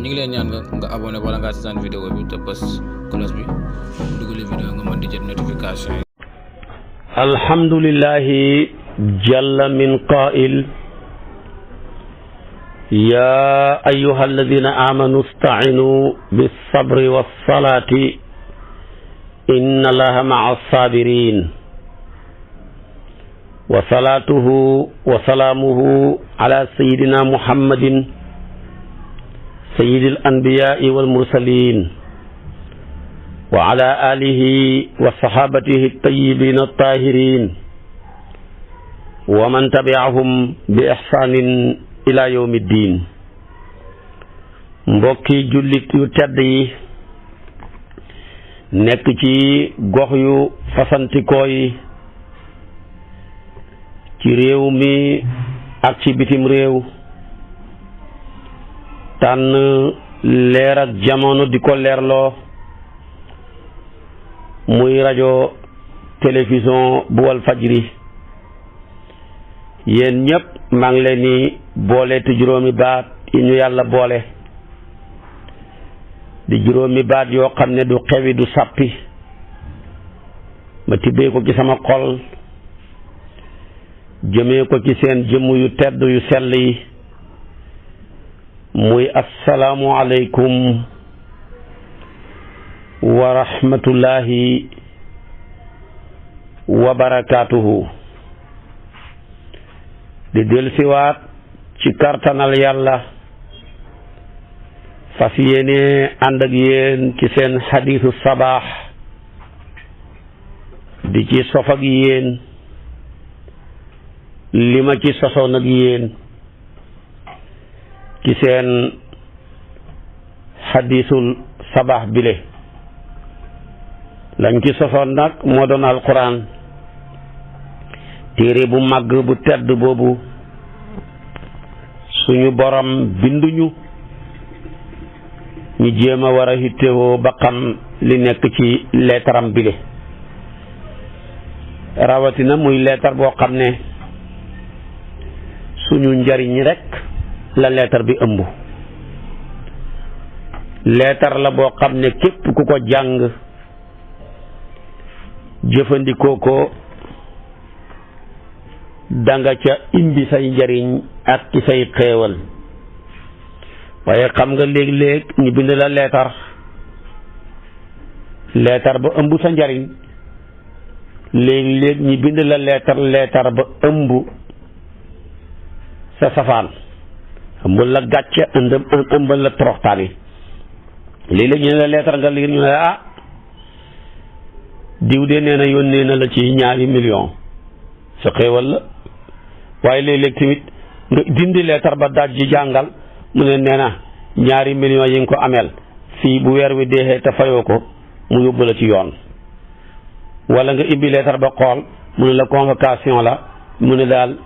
ñu ngi leen ñaan nga abonné wala nga seetaan vidéo bi te bës cloche bi dugalee vidéo nga mën di jot notification yi. alhamdulillahi jalla min qaa'il yaa ayyuha alladina amanu ista'inu bis-sabri was-salati inna allaha ma'a as-sabirin wa salatuhu wa salaamuhu ala sayyidina muhammadin sayyidil anbiya'i wal mursalin wa ala alihi wa sahabatihi at-tayyibin at-tahirin wa man tabi'ahum bi ihsanin ila yawmi ddin. mbokki jullit yu tedd yi nekk ci gox yu fasantikoo yi ci réew mi ak ci bitim réew tànn leer ak jamono di ko leerloo muy rajo télévision bu wal fajri yéen ñëpp maa ngi leen ni boole te juróomi baat yi ñu yàlla boole di juróomi baat yoo xam ne du xewi du sàppi ma tibbee ko ci sama xol jëmee ko ci seen jëmm yu tedd yu sell yi muy assalaamu aleykum wa rahmatullahi wa barakaatuhu. di dellusiwaat ci kartanal yàlla fas yéene ànd ak yéen ci seen xadiisu sabaax di ci sof ak yéen li ma ci sosoon ak yéen ci seen xadiisul sabaax bile lañ ci sosoon nag moo doon alquran téere bu màgg bu tedd boobu suñu borom binduñu ñu jéem a war a hittewoo ba xam li nekk ci leetaram bile rawatina muy leetar boo xam ne suñu njariñ rekk la leetar bi ëmb leetar la boo xam ne képp ku ko jàng jëfandikoo ko danga ca indi say njariñ ak ci say xéewal waaye xam nga léeg-léeg ñu bind la leetar ba ëmb sa njariñ léeg-léeg ñu bind la leetar ba ëmb sa safaan ëmbal la gàcce ëmbal la toroxtaani léeg-léeg ñu ne la leetar nga liir ñu ne ah diw de nee na yónnee na la ci 2 millions sa xéewal la waaye léeg-léeg tamit nga dindi leetar ba daaj ji jàngal mu ne nee na 2 millions yi nga ko ameel fii bu weer wi deexee te fayoo ko mu yóbbu la ci yoon wala nga ibbi leetar ba xool mu ne la convocation la mu ne daal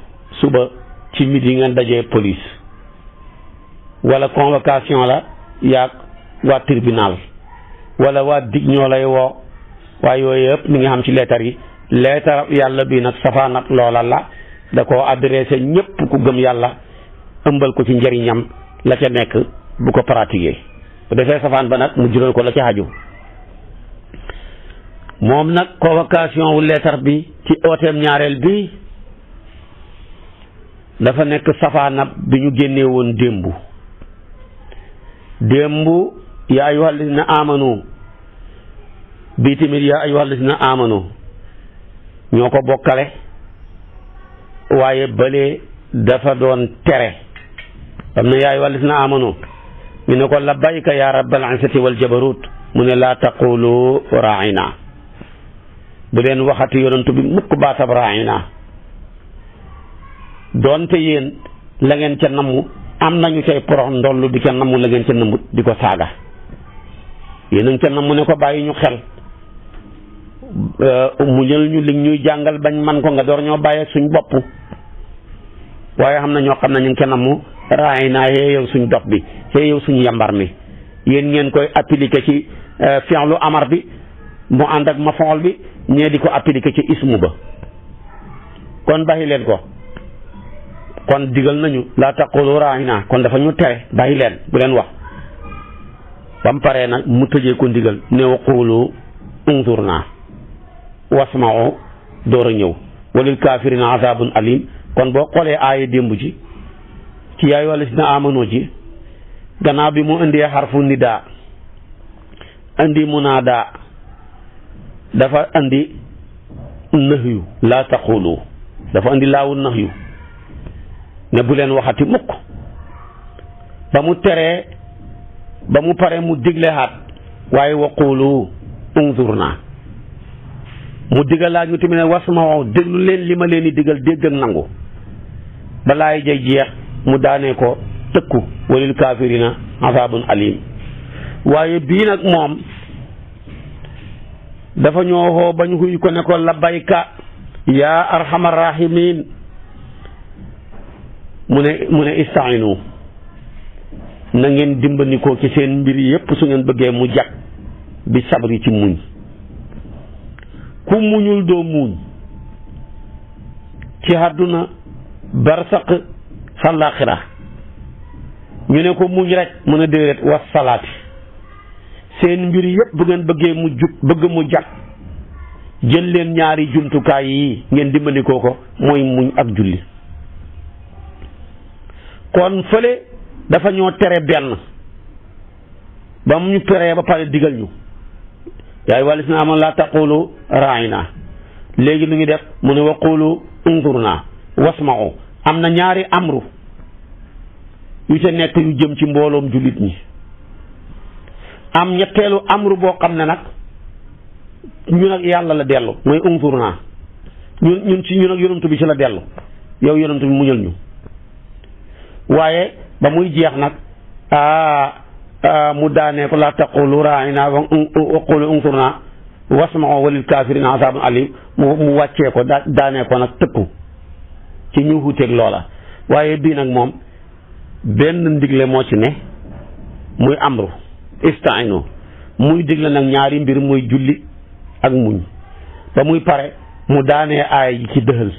suba ci midi ngeen dajee police wala convocation la yaag waa tribunal wala waa dig ñoo lay woo waaye yooyu yëpp mi ngi xam ci leetar yi leetar yàlla bi nag safaan ak loola la da koo adressé ñëpp ku gëm yàlla ëmbal ko ci njëriñam la ca nekk bu ko pratiquer bu defee safaan ba nag mu jural ko la ca xaju moom nag convocation wu leetar bi ci ooteem ñaareel bi dafa nekk safaanab bi ñu génnee woon démb yaa ayyuhal lazina amanu bii tamit yaa ayyuhal lazina amanu ñoo ko bokkale waaye bële dafa doon tere am na yaa ayyuhal lazina amanu ñu ne ko labbayka yaa rabbal izzati wal jabarut mu ne laa taqulu raa'ina bu leen waxati yonantu bi mukk baatab raa'ina doonte yéen la ngeen ca namm am nañu cay porox ndollu di ca namm la ngeen ca nammut di ko saaga yéen a ngi ca namm ne ko bàyyi ñu xel mu jël ñu li ñuy jàngal bañ man ko nga door ñoo bàyyi suñ bopp waaye xam na ñoo xam ne ñu ngi ca namm raay naa yee yow suñ dox bi yee yow suñu yambar mi yéen ngeen koy appliquer ci fi'lu amar bi mu ànd ak mafool bi ñee di ko appliquer ci ismu ba kon bàyyi leen ko kon digal nañu laa taqulu raa'ina kon dafa ñu tere bàyyi leen bu leen wax ba mu paree nag mu tëjee ko ndigal ne wa qulu unzurna wasma'u door a ñëw walil kaafirina azabun alim. kon boo xoolee aaya démb ji ci yaa ayyuhal lazina amanu ji gannaaw bi mu indee xarfu nidaa indi munaada dafa indi nahyu laa taqulu dafa indi laawu nahyu ne bu leen waxati mukk ba mu teree ba mu pare mu digle xaat waaye waqulu unzurna mu digalaat ñu tamit ne wasma'u déglu leen li ma leen di digal dégg ak nangu balaay jay jeex mu daanee ko tëkku walil kaafirina azabun alim. waaye bii nag moom dafa ñoo xoo bañ xuy ko ne ko labbayka yaa arhamar rahimin mu ne istainu na ngeen dimbandikoo ci seen mbir yépp su ngeen bëggee mu jag bi sabri ci muñ. ku muñul doo muñ ci àdduna barsaq fàllaaxira ñu ne ko muñ rek mu ne déedéet was salaati seen mbir yépp bu ngeen bëggee mu jub bëgg mu jag jël leen ñaari jumtukaay yi ngeen dimbandikoo ko mooy muñ ak julli. kon fële dafa ñoo tere benn ba mu ñu teree ba pare digal ñu yaa ayyuhal lazina aamanu laa taqulu raa'inaa léegi lu ñu def mu ne wa qulu unzurnaa wasma'u. am na ñaari amru yu ca nekk yu jëm ci mbooloom jullit ñi. am ñetteelu amru boo xam ne nag ñu nag yàlla la dellu mooy unzurnaa ñun ci ñu nag yonantu bi ci la dellu yow yonantu bi muñal ñu. waaye ba muy jeex nag mu daanee ko laa taqulu raa'inaa wa qulu unzurnaa wasma'u walil kaafiriina azaabun aliim mu wàccee ko daanee ko nag tëkku ci ñu wuuteeg loola. waaye bii nag moom benn ndigle moo ci ne muy amru ista'iinu muy digle nag ñaari mbir muy julli ak muñ. ba muy pare mu daanee aay ji ci dëxal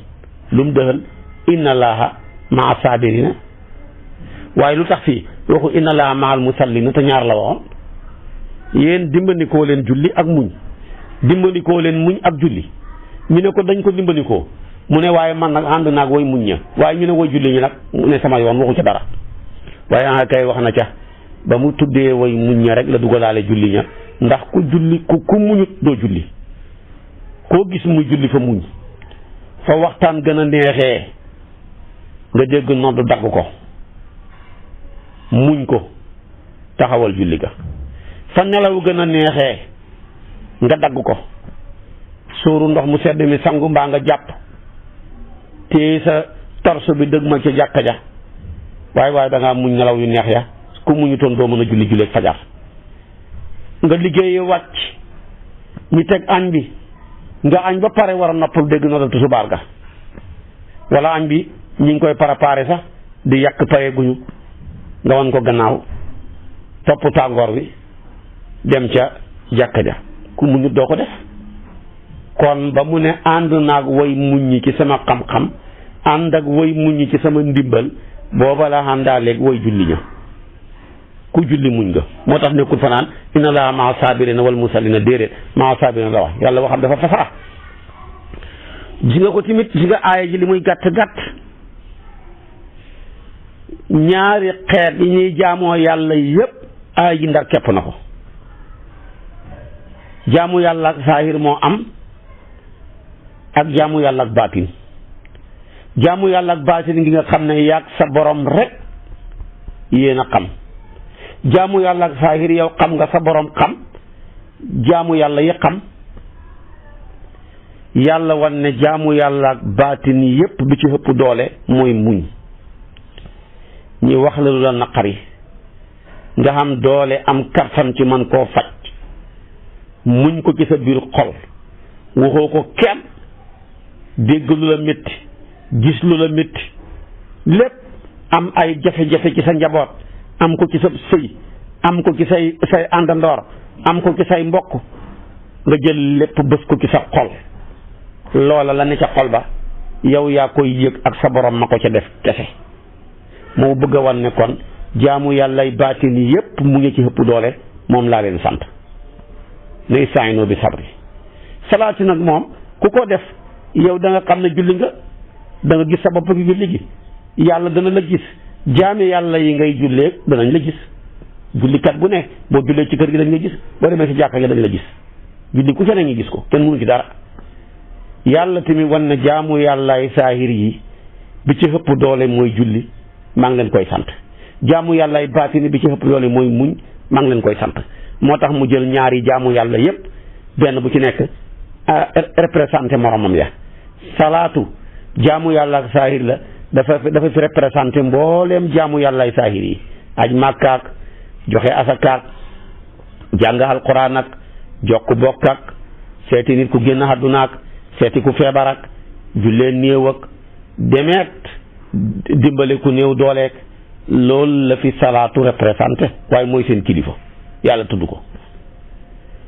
lu mu dëxal inna allaaha ma'a saabiriina. waaye lu tax fii waxu inna laa maal musallina te ñaar la waxoon yéen dimbandikoo leen julli ak muñ dimbandikoo leen muñ ak julli ñu ne ko dañ ko dimbandikoo mu ne waaye man nag ànd naag way muñ ña waaye ñu ne way julli ñi nag mu ne sama yoon waxu ca dara. waaye anga kay wax na ca ba mu tuddee way muñ ña rek la dugalaale julli ña ndax ku julli ku muñut doo julli. koo gis muy julli fa muñ fa waxtaan gën a neexee nga dégg nodd dagg ko muñ ko taxawal julli ga. fa nelaw gën a neexee nga dagg ko sóoru ndox mu sedd mi sangu mbaa nga jàpp te sa torse bi dëgg ma ca jàkka ja waaye da ngaa muñ nelaw yu neex ya ku muñutoon doo mën a julleeg fajar. nga liggéeye wàcc ñu teg añ bi nga añ ba pare war a noppal dégg na dal tusubaar ga wala añ bi ñi ngi koy préparé sax di yàq pare guñu nga wan ko gannaaw topp tàngoor bi dem ca jàkka ja ku muñut doo ko def. kon ba mu ne ànd naag way muñ ñi ci sama xam-xam ànd ak way muñ ñi ci sama ndimbal booba la àndaaleeg way julli ña ku julli muñ nga. moo tax nekkul fanaan inna laa maa saabirina wal musallina déedéet maa saabirina la wax yàlla waxam dafa fasaa. ji nga ko tamit ji nga aaya ji li muy gàtt gàtt ñaari xeet yi ñuy jaamoo yàlla yépp aaya ji ndar kepp na ko. jaamu yàlla ak saahir moo am ak jaamu yàlla ak baatin. jaamu yàlla ak baatin gi nga xam ne yàgg sa borom rek yéen a xam. jaamu yàlla ak saahir yow xam nga sa borom xam jaamu yàlla yi xam. yàlla wan ne jaamu yàlla ak baatin yépp bi ci ëpp doole mooy muñ. ñi wax la lu la naqari nga xam doole am kartan ci man koo faj muñ ko ci sa biir xol waxoo ko kenn dégg lu la métti gis lu la métti lépp am ay jafe-jafe ci sa njaboot am ko ci sa sëy am ko ci say àndandoor am ko ci say mbokk nga jël lépp bës ko ci sa xol loola la ne ca xol ba yow yaa koy yëg ak sa borom ma ko ca def kese. moo bëgg a wan ne kon jaamu yàllay baatin yépp mu ngi ci ëpp doole moom laa leen sant ne ista'iinu bi sabri. salaati nag moom ku ko def yow da nga xam ne julli nga da nga gis sa bopp gi julli gi yàlla dana la gis jaami yàlla yi ngay jullee danañ la gis jullikat bu ne boo jullee ci kër gi dañ la gis boo demee ci jàkka gi dañ la gis julli ku fene ngi gis ko kenn mënu ci dara. yàlla tamit wan na jaamu yàllaay saahir yi bi ci ëpp doole mooy julli maa ngi leen koy sant jaamu yàllaay baatini bi ci ëpp doole mooy muñ maa ngi leen koy sant moo tax mu jël ñaari jaamu yàlla yépp benn bu ci nekk représenté moromam ya. salaatu jaamu yàlla ak saahir la dafa fi représenté mbooleem jaamu yàllaay saahir yi aj màkkaak joxe asakaak jàng alquran ak jokk bokk ak seeti nit ku génn àdduna ak seeti ku feebar ak jullee néew ak demeet dimbale ku néew dooleek loolu la fi salaatu représenté waaye mooy seen kilifa yàlla tudd ko.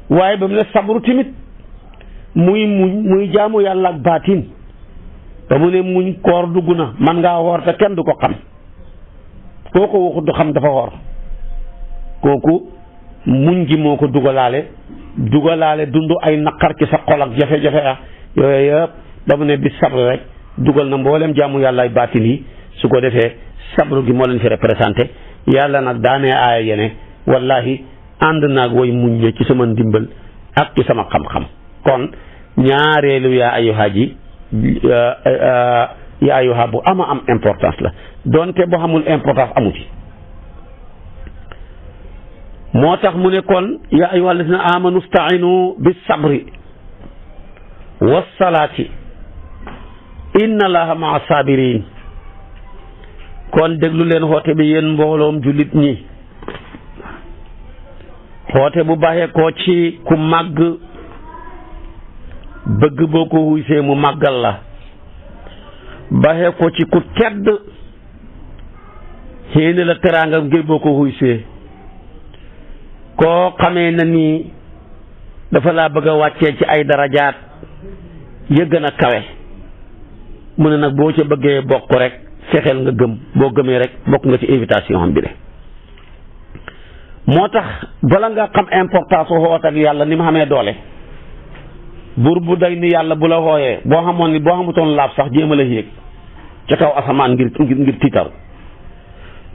waaye ba mu ne sabru tamit muy muñ muy jaamu yàlla ak baatin ba mu ne muñ koor dugg na man ngaa woor te kenn du ko xam koo ko waxut du xam dafa woor kooku muñ gi moo ko dugalaale dund ay naqar ci sa xol ak jafe-jafe ah yooyu yëpp ba mu ne bi sabru rek dugal na mboolem jaamu yàlla ay baatin yi su ko defee sabru gi moo leen fi représenté yàlla nag daanee aaya yene wallahi ànd naag way muñ ne ci sama ndimbal ak ci sama xam-xam. kon ñaareelu yaa ayyuha ji yaa ayyuha bu ama am importance la donte boo xamul importance amu ci moo tax mu ne kon yaa ayyuha alladina amanu stainu bis sabri was salaati inna allaha maa sabirin. kon déglu leen xoote bi yéen mbooloom jullit ñi xoote bu baaxee koo ci ku màgg bëgg boo ko wuysee mu màggal la baaxee ko ci ku tedd xéene la teraanga ngir boo ko wuysee koo xamee na ni dafa laa bëgg a wàccee ci ay darajaat ya gën a kawe mu ne nag boo ca bëggee bokk rek fexeel nga gëm boo gëmee rek bokk nga ci invitation am bi de moo tax bala nga xam importance su xoot ak yàlla ni mu xamee doole buur bu day ni yàlla bu la xooyee boo xamutoon laaf sax jéem a la yéeg ca kaw asamaan ngir tiitaru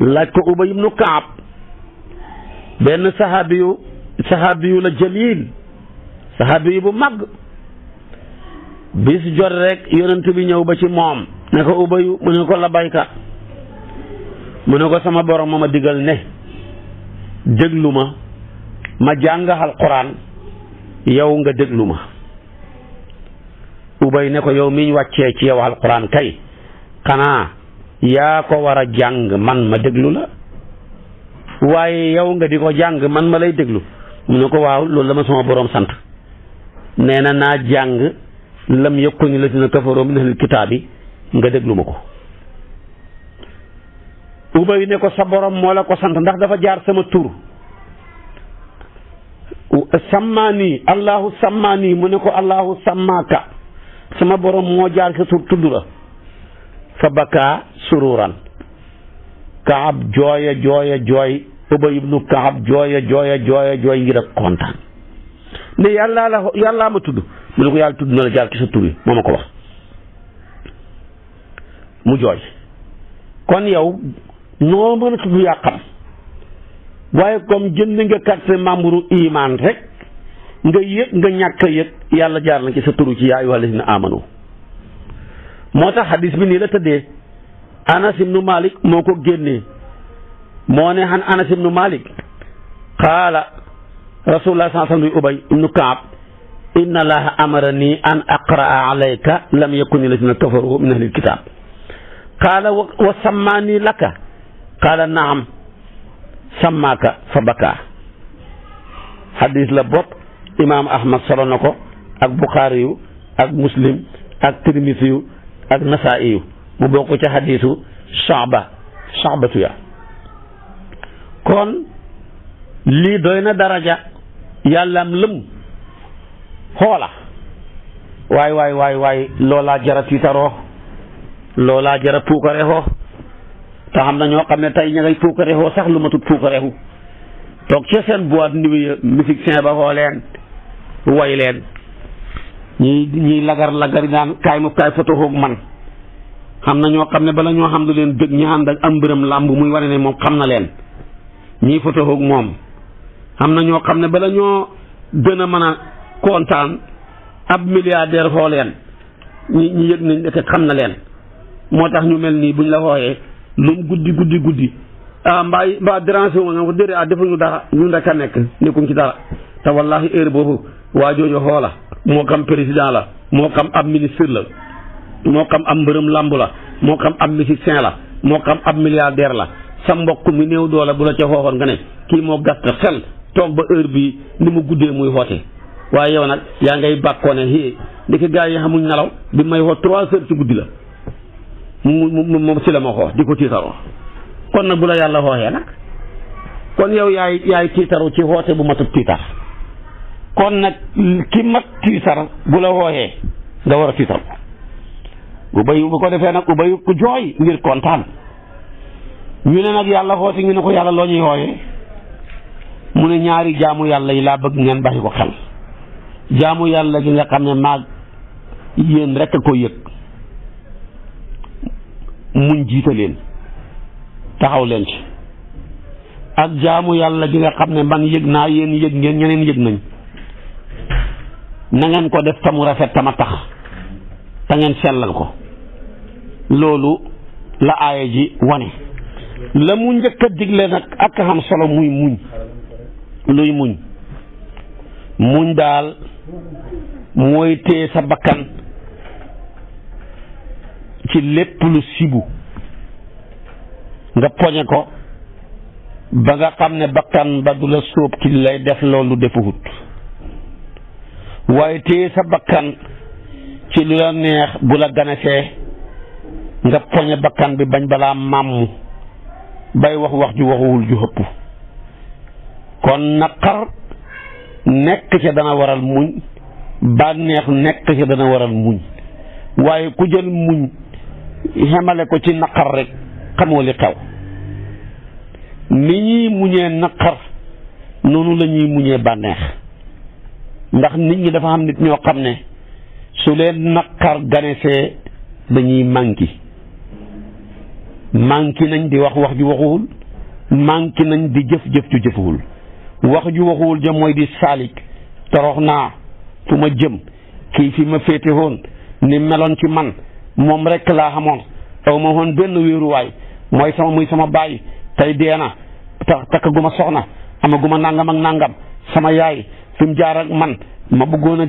laaj ko Ubay ibnu Kaab benn saxaabiyu la jalil saxaabiyu bu mag bis jot rek yonent bi ñëw ba ci moom ne ko Ubayu mu ne ko labayka mu ne ko sama borom ma digal ne déglu ma jàng alquran yow nga déglu ma. Ubay ne ko yow miñ wàccee ci yow alquran kay xanaa yaa ko war a jàng man ma déglu la waaye yow nga di ko jàng man ma lay déglu mu ne ko waaw loolu la ma sama borom sant nee na naa jàng lam yakuni lazina kafaru min ahlil kitaabi nga déglu ma ko. Ubay ne ko sa borom moo la ko sant ndax dafa jaar sama tur sammaani allahu sammaani mu ne ko allahu sammaaka sama borom moo jaar sa tur tudd la fa bakaa sururan Kaab jooy Ubay ibnu Kaab jooy ngir ak kontaan ne yàllaa ma tudd mu ne ko yàlla tudd na la jaar ci sa tur yi moo ma ko wax mu jooy. kon yow noo mën a tudd yaa xam waaye comme jënd nga carte membre iman rek nga yëg nga ñàkk a yëg yàlla jaar na ci sa turu ci yaa ayyuhal lazina amanu. moo tax hadis bi nii la tëddee Anas ibnu Malik moo ko génnee moo ne xan Anas ibnu Malik qaala rasulullah sallallahu alayhi wa sallam Ubay ibnu Kaab inna allaha amarani an aqraa alayka lam yakuni lazina kafaru min ahlil kitab qaala wa sammaani laka qaala naam sammaaka fa bakaa. hadis la bopp imaam Ahmad solo na ko ak Buxaari yu ak Muslim ak Tirmisi yu ak Nasaa'i yu mu bokk ca hadisu Shu'batu ya. kon lii doy na daraja yàllaam lëm xoola waay loolaa jara tiitaroo loolaa jara puukarexoo te xam na ñoo xam ne tey ña ngay puukarexoo sax lu matut puukareexu toog ca seen boîte nuit musicien ba xoo leen way leen ñiy lagar naan kaay photo xoog man. xam na ñoo xam ne bala ñoo xam lu leen dëgg ñu ànd ak am mbërëm làmb muy wane ne moom xam na leen ñii photo xoog moom. xam na ñoo xam ne bala ñoo gën a mën a kontaan ab milliardaire xoo leen ñi yëg nañ te xam na leen moo tax ñu mel nii buñ la xooyee lu guddi mbaa déranger wu nga ko déedéet defuñu dara ñun rek a nekk nekkuñ ci dara te wallahi heure boobu waa jooju xoola moo xam président la moo xam ab ministre la moo xam ab mbërëm làmb la moo xam ab musicien la moo xam ab milliardaire la sa mbokk mi néew doole bu la ca xooxoon nga ne kii moo gàtt xel toog ba heure bii ni mu guddee muy xoote waaye yow nag yaa ngay bàkkoo ne ndeke gars yi xamuñ nelaw bi may xoo 3 heures ci guddi la moom si la ma xoo di ko tiitaroo kon nag bu la yàlla xooxee nag kon yow yaay tiitaru ci xoote bu matut tiitar kon nag ki mat tiitar bu la xooxee nga war a tiitar ubay bu ko defee nag ubay ku jooy ngir kontaan ñu ne nag yàlla xoote ñu ne ko yàlla loo ñuy xooyee mu ne ñaari jaamu yàlla yi laa bëgg ngeen bàyyi ko xel jaamu yàlla gi nga xam ne maag yéen rekk ko yëg muñ jiite leen taxaw leen ci ak jaamu yàlla gi nga xam ne man yëg naa yéen yëg ngeen ñeneen yëg nañ na ngeen ko def tamu rafet tama tax te ngeen sellal ko loolu la aaya ji wane la mu njëkk a digle nag ak xam solo muy muñ luy muñ daal mooy téye sa bakkan ci lépp lu sibu nga poñe ko ba nga xam ne bakkan ba du la sóob ci lay def loolu defuwut waaye téye sa bakkan ci lu la neex bu la ganesee nga poñe bakkan bi bañ balaa màmm bay wax ju waxuwul ju xëpp kon naqar nekk ca dana waral muñ bànneex nekk ca dana waral muñ waaye ku jël muñ xemale ko ci naqar rek xamoo li xew ni ñuy muñee naqar noonu la ñuy muñee bànneex ndax nit ñi dafa am nit ñoo xam ne su leen naqar ganesee dañuy manqué nañ di wax ju waxuwul manqué nañ di jëf ju jëfuwul wax ju waxuwul ja mooy di saalik torox naa fu ma jëm kii fi ma féete woon ni meloon ci man moom rek laa xamoon aw ma woon benn wéeruwaay muy sama baay tey dee na takk gu ma soxna amaguma nangam ak nangam sama yaay fi mu jaar ak man ma bëggoon a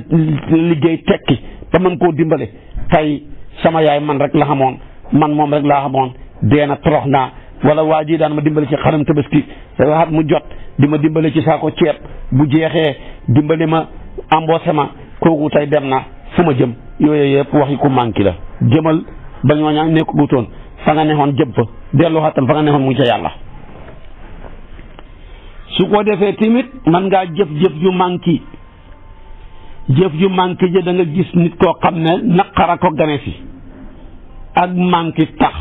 liggéey tekki ba mën koo dimbale tey sama yaay man rek la xamoon man moom rek laa xamoon dee na torox naa wala waa ji daan ma dimbale ci xaram tabaski waxat mu jot di ma dimbale ci saako ceeb bu jeexee dimbale ma embauché ma kooku tey dem na fu ma jëm yooyu yëpp waxi ku manqué la jëmal ba ñooña nekk gutoon fa nga neexoon jëm fa dellu xatal fa nga neexoon mu ca yàlla su ko defee tamit man ngaa jëf yu manqué ja da nga gis nit koo xam ne naqara ko gane si ak manqué tax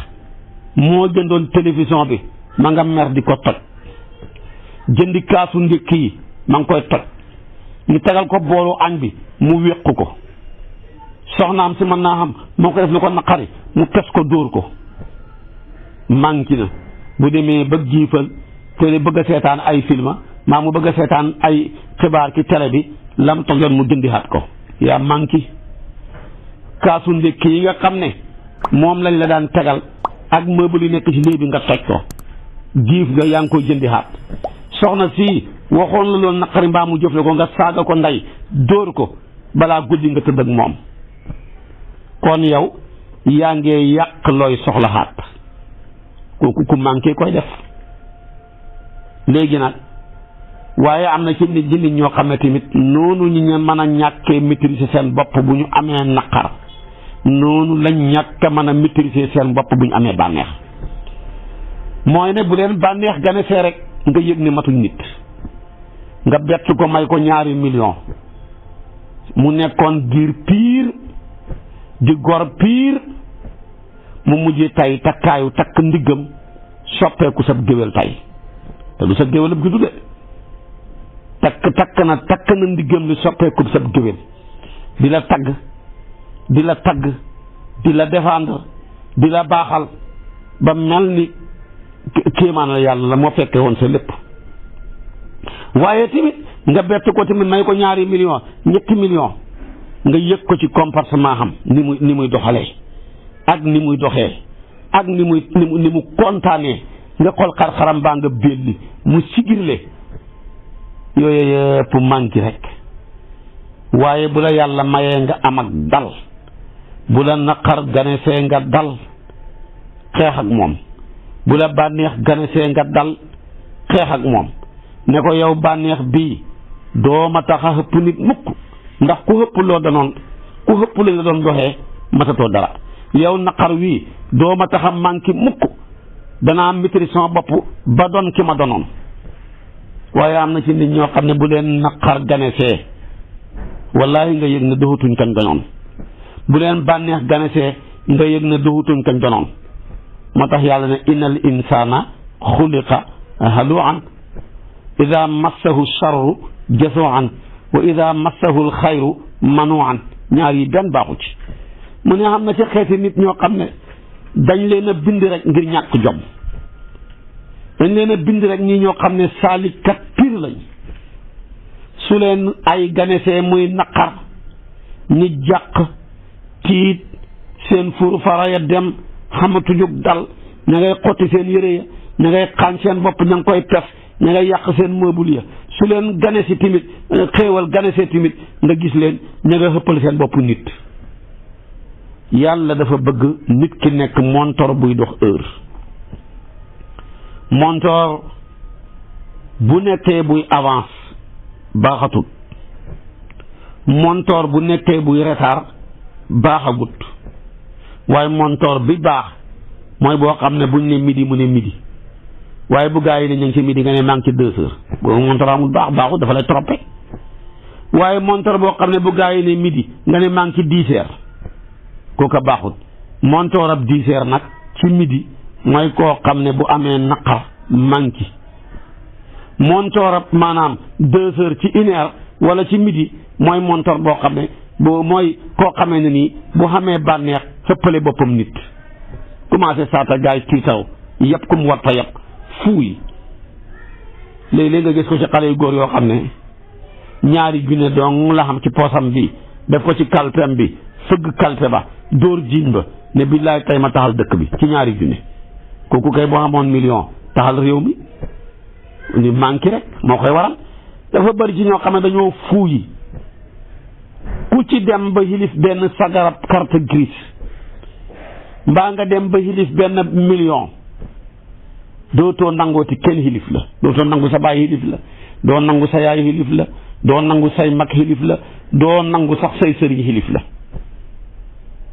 moo jëndoon télévision bi ma nga mer di ko toj jëndi kaasu ndékk yi ma ngi koy toj ñu tegal ko boolu añ bi mu wéqu ko soxnaam si mën naa xam moo ko def lu ko naqari mu kes ko dóor ko manqué na bu demee ba giifal te bëgg a seetaan ay film maa mu bëgg a seetaan ay xibaar ci télé bi lam tojoon mu jëndi xat ko yaa manqué kaasu ndékk yi nga xam ne moom lañ la daan tegal ak meuble yi nekk ci lii bi nga toj ko giif nga yaa ngi koy jëndi xaat soxna si waxoon la loolu naqari mbaa mu jëfle ko nga saaga ko ndey dóor ko balaa guddi nga tëdd ak moom kon yow yaa ngee yàq looy soxla xaat kooku ku manqué koy def léegi nag waaye am na ci nit ñoo xam ne tamit noonu ñu ne mën a ñàkkee maîtriser seen bopp bu ñu amee naqar noonu lañ ñàkk a mën a maîtriser seen bopp bu ñu amee bànneex mooy ne bu leen bànneex ganesee rek nga yëg ne matuñ nit nga bett ko may ko 2 millions mu nekkoon giir piir di gor piir mu mujjee tay takk ndiggam soppeeku sa géwél tay te du sa géwél ab gi du de takk na ndiggam li soppeeku sab géwél di la tagg di la défendre di la baaxal ba mel ni kéemaan la yàlla la moo fekke woon sa lépp. waaye tamit nga bett ko tamit may ko 2 millions 3 millions nga yëg ko ci comportement xam ni muy doxalee ak ni muy doxee ak ni mu kontaanee nga xool xar-xaram baa nga belli mu sigirle yooyu yëpp manqué rek. waaye bu la yàlla mayee nga am ak dal, bu la naqar ganesee nga dal xeex ak moom, bu la bànneex ganesee nga dal xeex ak moom ne ko yow bànneex bii doo ma tax a xëpp nit mukk, ndax ku xëpp loo danoon ku xëpp la nga doon doxee matatoo dara. yow naqar wii doo ma tax a manqué mukk, danaa maîtriser sama bopp ba doon ki ma donoon. waaye am na ci nit ñoo xam ne bu leen naqar ganesee wallaahi nga yëg ne doxutuñ kañ donoon, bu leen bànneex ganesee nga yëg ne doxutuñ kañ donoon. moo tax yàlla ne innal insana xuliqa halu'an ida massahu charru jasu'an wa ida massahu alxayru manu'an. ñaar yi benn baaxu ci. mu ne xam na ci xeeti nit ñoo xam ne dañ leen a bind rek ngir ñàkk jom, dañ leen a bind rek ñi ñoo xam ne saalikat pire lañ. su leen ay ganesee muy naqar ñi jàq tiit seen furu faraya dem xamatuñu dal, ña ngay xotti seen yére ya, ña ngay xaañ seen bopp, ña ngi koy pes, ña ngay yàq seen meuble ya. su leen ganesi timit xéewal ganesee timit nga gis leen ña nga xëppal seen bopp nit. yàlla dafa bëgg nit ki nekk montor buy dox heure. montor bu nekkee buy avance baaxatul, montor bu nekkee buy retard baaxagut. waaye montor bi baax mooy boo xam ne buñ ne midi mu ne midi, waaye bu gaa yi ne ñu ngi ci midi nga ne maa ngi ci 2 heures, boobu montor amul baaxut, dafa lay trompé. waaye montor boo xam ne bu gaa yi ne midi nga ne maa ngi ci 10 heures, kooka baaxut. montor ab 10 heures nag ci midi mooy koo xam ne bu amee naqar manqué. montor ab maanaam 2 heures ci 1 heure wala ci midi mooy montor boo xam ne mooy koo xamee ne nii bu xamee bànneex xëppale boppam nit, commencé saata gaay tiitaw yëpp ku mu war ta yëpp fuuy. léeg-léeg nga gis ko ci xale yu góor yoo xam ne 2 junne dong la xam ci poosam bi, def ko ci kalpem bi, fëgg kalpe ba dóor jiiñ ba ne billaay tey ma taxal dëkk bi ci 2 junne. kooku kay boo amoon million taxal réew mi. ni manqué rek moo koy waral. dafa bari ci ñoo xam ne dañoo fuuyi, ku ci dem ba xilif benn sagarab carte grise mbaa nga dem ba xilif benn million dootoo nangooti kenn xilif la, dootoo nangu sa baay xilif la, doo nangu sa yaay xilif la, doo nangu say mag xilif la, doo nangu sax say sëriñ xilif la.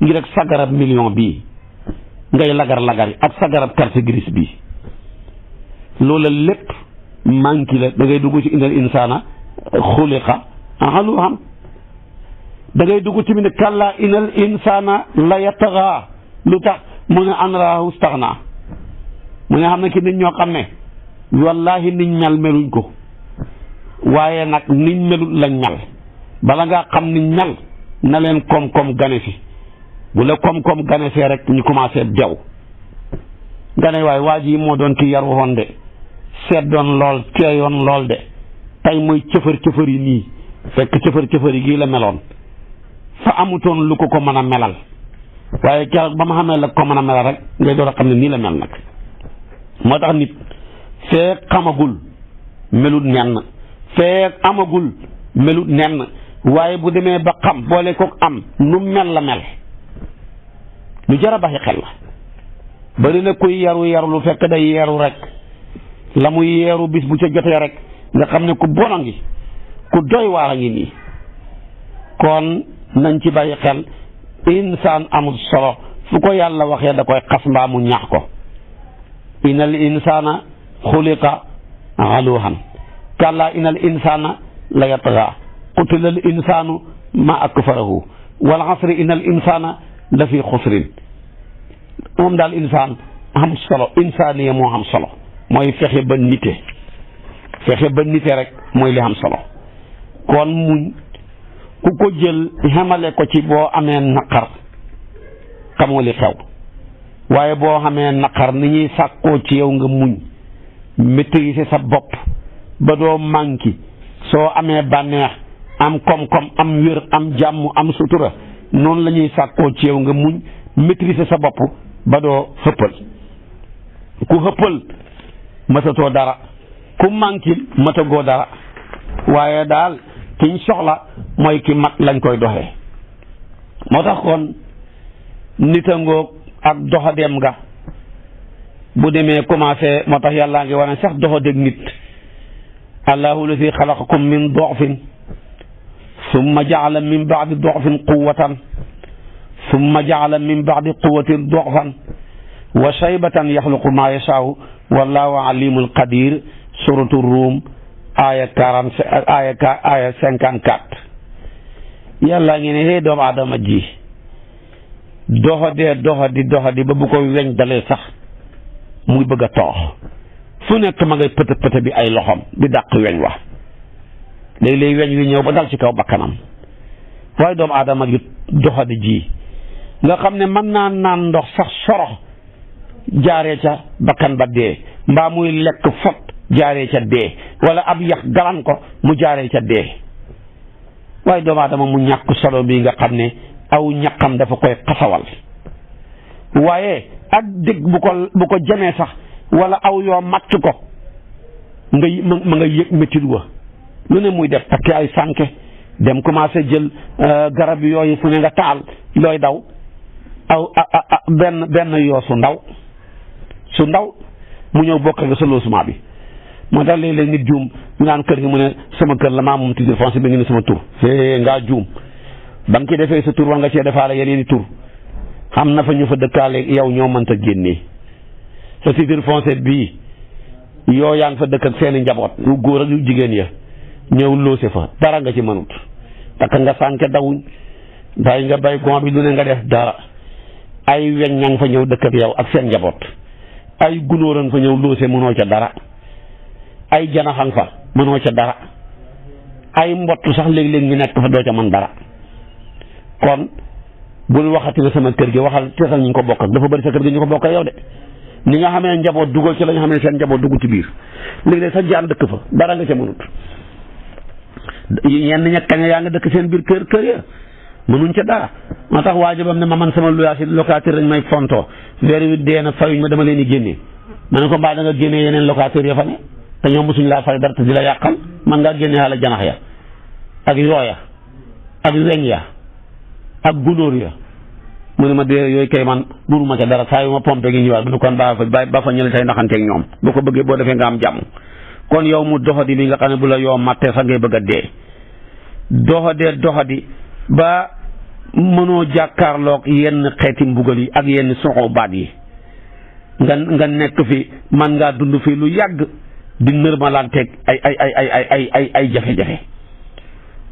ngir rek sagarab million bii ngay lagar-lagari ak sagarab carte grise bii. loola lépp manqué la. da ngay dugg ci innal insaana xuliqa halu'an. da ngay dugg ci mu ne kallaa innal insaana la yatghaa. lu tax mu ne an raahu staxnaa. mu ne xam ne ki nit ñoo xam ne wallaahi niñ mel meluñ ko, waaye nag niñ melut lañ mel. bala ngaa xam niñ mel na leen koom-koom gane si. bu la koom-koom ganesee rek ñu commencé dew nga ne waaye waa ji moo doon ki yaru woon de, seet doon lool teeyoon lool de, tey mooy cëfër yi nii. fekk cëfër yi gii la meloon, fa amutoon lu ko mën a melal, waaye keroog ba ma xamee la ko mën a melal rek ngay door a xam ne nii la mel nag. moo tax nit feek xamagul melut nenn, feek amagul melut nenn, waaye bu demee ba xam boole ko am nu mel la mel. lu jar a baxi xel la. bari na kuy yaru lu fekk day yeeru rek, la muy yeeru bis bu ca jotee rek nga xam ne ku bon a ngi, ku doy waar a ngi nii. kon nañ ci bàyyi xel. insaan amul solo, fu ko yàlla waxee da koy xas mbaa mu ñaax ko. innal insaana xuliqa halu'an kallaa innal insaana la yatghaa qutilal insaanu ma akfarahu wal asri innal insaana la fi xusrin. moom daal insaan am solo, insaaniya moo am solo, mooy fexe ba nite rek mooy li am solo. kon muñ ku ko jël xamale ko ci boo amee naqar xamoo li xew waaye boo xamee naqar ni ñuy sàkkoo ci yow nga muñ maîtriser sa bopp ba doo manqué soo amee bànneex am koom-koom am wér am jàmm am sutura noonu la ñuy sàkkoo ci yow nga muñ maîtriser sa bopp ba doo xëppal ku xëppal matatoo dara ku manqué matagoo dara waaye daal kiñ soxla mooy ki mat lañ koy doxee. moo tax kon nit a ngoog ak doxadeem nga bu demee commencé moo tax yàllaa ngi wane sax doxadeeg nit allahu lazi xalaqakum min dofin summa jaala min baadi dofin quwatan summa jaala min baadi quwatin dofan wa shaybatan yaxluqu ma yashaau wallahu alimul qadir suratu Ruum aya 54 yàlla ngi ne doomu aadama ji doxadi ba bu ko weñ dalee sax muy bëgg a toox fu nekk ma ngay pëtë bi ay loxom di dàq weñ wax léeg-léeg weñ wi ñëw ba dal ci kaw bakkanam waaye doomu aadama gi doxadi ji nga xam ne mën naa naan ndox sax sorox jaaree ca bakkan ba dee mbaa muy lekk fot jaaree ca dee wala ab yax galan ko mu jaaree ca dee waaye doomu aadama mu ñàkk solo bi nga xam ne aw ñaqam dafa koy xasawal waaye ak dégg bu ko jamee sax wala aw yoo matt ko ma nga yëg métit wa lu ne muy def takki ay sànke dem commencé jël garab yooyu fu ne nga taal looy daw benn yoo su ndaw mu ñëw bokk nga sa logement bi moo tax léeg-léeg nit juum ñu naan kër gi mu ne sama kër la maa moom titre foncier bi ngi ne sama tur ngaa juum ba nga ci defee sa tur war nga cee defaale yeneen i tur xam na fa ñu fa dëkkaale yow ñoo mënta génnee sa titre foncier bii yoo yaa ngi fa dëkk ak seeni njaboot yu góor ak yu jigéen ya ñëw loose fa dara nga ci mënut takk nga sànke dawuñ bàyyi nga bay gon bi lu ne nga def dara ay weñ ña nga fa ñëw dëkk ak yow ak seen njaboot ay gunóoran fa ñëw loose mënoo ca dara ay janaxan fa mënoo ca dara ay mbott sax léeg-léeg ñu nekk fa doo ca mën dara kon bul waxati ne sama kër gi waxal teesal ñu ko bokk ak dafa bëri sa kër gi ñu ko bokk ak yow de ni nga xamee njaboot dugal ci la nga xam ne seen njaboot dugg ci biir léeg-léeg sa jaan dëkk fa dara nga ca mënut ñenn ña kañ yaa nga dëkk seen biir kër ya mënuñ ca dara moo tax waajibam ne ma man sama luyaas yi locataire dañ may fontoo weer wi dee na fayuñ ma dama leen di génnee ma ne ko mbaa da nga génnee yeneen locataire ya fa ne te ñoom mosuñ laa fay dara te di la yàqal man ngaa génnee xaala janax ya ak yooya ak weñ ya ak gunóor ya mu ne ma dee yooyu kay man mënuma ca dara saa yu ma pompe gi ñëwaat bu ne kon ba fa ñële tey naxanteeg ñoom boo ko bëggee boo defee nga am jàmm kon yow mu doxadi bi nga xam ne bu la yoo mattee sax ngay bëgg a dee doxadi ba mënoo jàkkaarloog yenn xeeti mbugal yi ak yenn soxo baat yi nga nekk fi man ngaa dund fi lu yàgg di nërmalanteeg ay jafe-jafe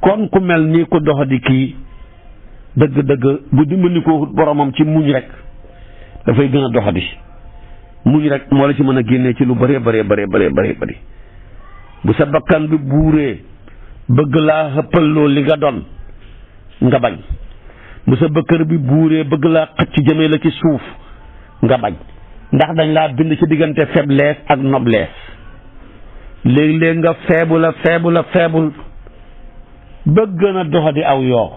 kon ku mel nii ko doxadi kii dëgg-dëgg bu dimbali ko boromam ci muñ rek dafay gën a doxadi muñ rek moo la ci mën a génnee ci lu bëree bëri bu sa bakkan bi buuree bëgg laa xëppal loolu li nga doon nga bañ bu sa bëkkër bi buuree bëgg laa xëcc jëmee la ci suuf nga bañ ndax dañ laa bind ci diggante faiblesse ak noblesse léeg-léeg nga faible ba gën a doxadi aw yoo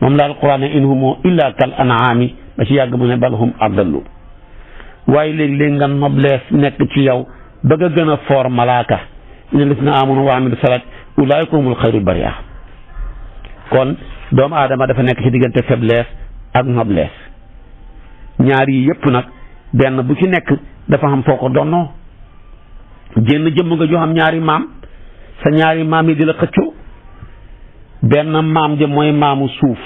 moom la alquran ne in humu illa kal an'ami ba ci yàgg mu ne bal hum adallu waaye léeg-léeg nga noblesse nekk ci yow ba nga gën a foor malaaka inna lasina amanu wa amilu salat ulaayika humul xayrul bariya kon doomu aadama dafa nekk ci diggante faiblesse ak noblesse ñaar yi yëpp nag benn bu ci nekk dafa xam foo ko donnoo génn jëmm nga joo xam ñaari maam sa ñaari maam yi di la xëccoo benn maam ja mooy maamu suuf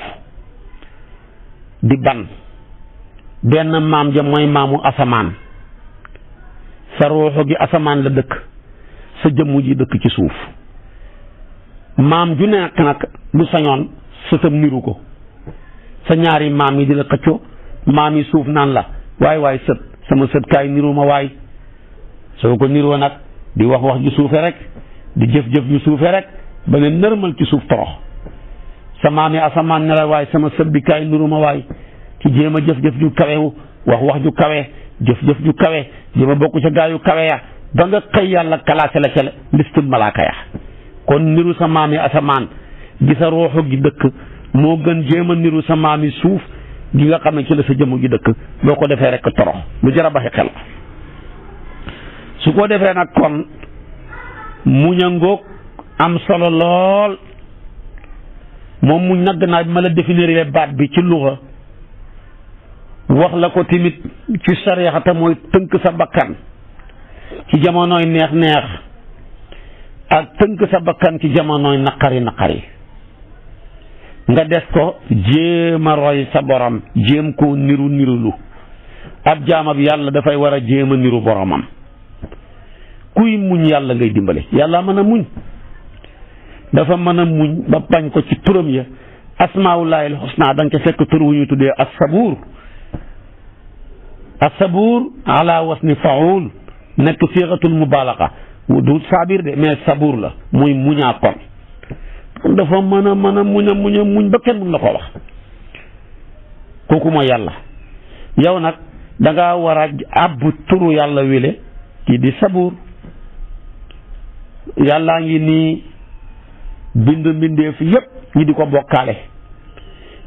di ban benn maam ja mooy maamu asamaan sa ruuxu gi asamaan la dëkk sa jëmm ji dëkk ci suuf maam ju nekk nag bu sañoon sëtam niru ko sa ñaari maam yi di la xëccoo maam yi suuf naan la waay sët sama sët kaay niru ma waay soo ko niroo nag di wax ju suufe rek di jëf-jëf ñu suufee rek ba ne nërmal ci suuf torox sa maam yi asamaan ne la waaye sama sëbbikaay nuru ma waay ci jéem a jëf-jëf ju kawewu wax ju kawe jëf-jëf ju kawe jéem a bokk ca gaa yu kawe ya ba nga xëy yàlla kalaase la ca listul malaaka ya kon niru sa maam yi asamaan gi sa ruuxu gi dëkk moo gën jéem a niru sa maam yi suuf gi nga xam ne ci la sa jëmm gi dëkk boo ko defee rek torox lu jar a baxi xel su ko defee nag kon muñ a ngoog am solo lool moom muñ nag naa bi ma la définir baat bi ci luxa wax la ko tamit ci sariya mooy tënk sa bakkan ci jamonooy neex-neex ak tënk sa bakkan ci jamonooy naqari nga des ko jéem a roy sa borom jéem koo nirulu ab jaamab yàlla dafay war a jéem a niru boromam kuy muñ yàlla ngay dimbale yàlla mën a muñ dafa mën a muñ ba bañ ko ci turam ya asmaaullaahil husna da nga ca fekk tur wu ñu tuddee as-sabuur ala wasni faul nekk siixatul mubaalaqa du saabir de mais sabuur la muy muñaa kon dafa mën a muñ ba kenn mun la ko wax kooku mooy yàlla yow nag danga war a abbu turu yàlla wile kii di sabuur yàllaa ngi nii bind mbindeef yépp ñi di ko bokkaale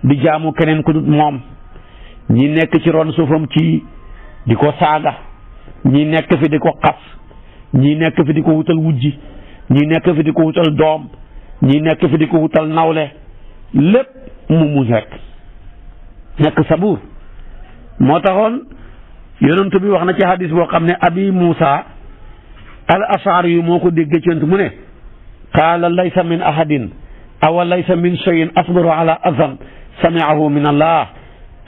di jaamu keneen ku dut moom ñi nekk ci ron suufam ci di ko saaga ñi nekk fi di ko xas ñi nekk fi di ko wutal wujji ñi nekk fi di ko wutal doom ñi nekk fi di ko wutal nawle lépp mu muñ rek nekk sabuur moo taxoon yonent bi wax na ci hadis boo xam ne abi Muusa al ashari yu moo ko déggee ci yonent mu ne qaala laysa min ahadin aw laysa min shay'in asbaru ala azan sami'ahu min allah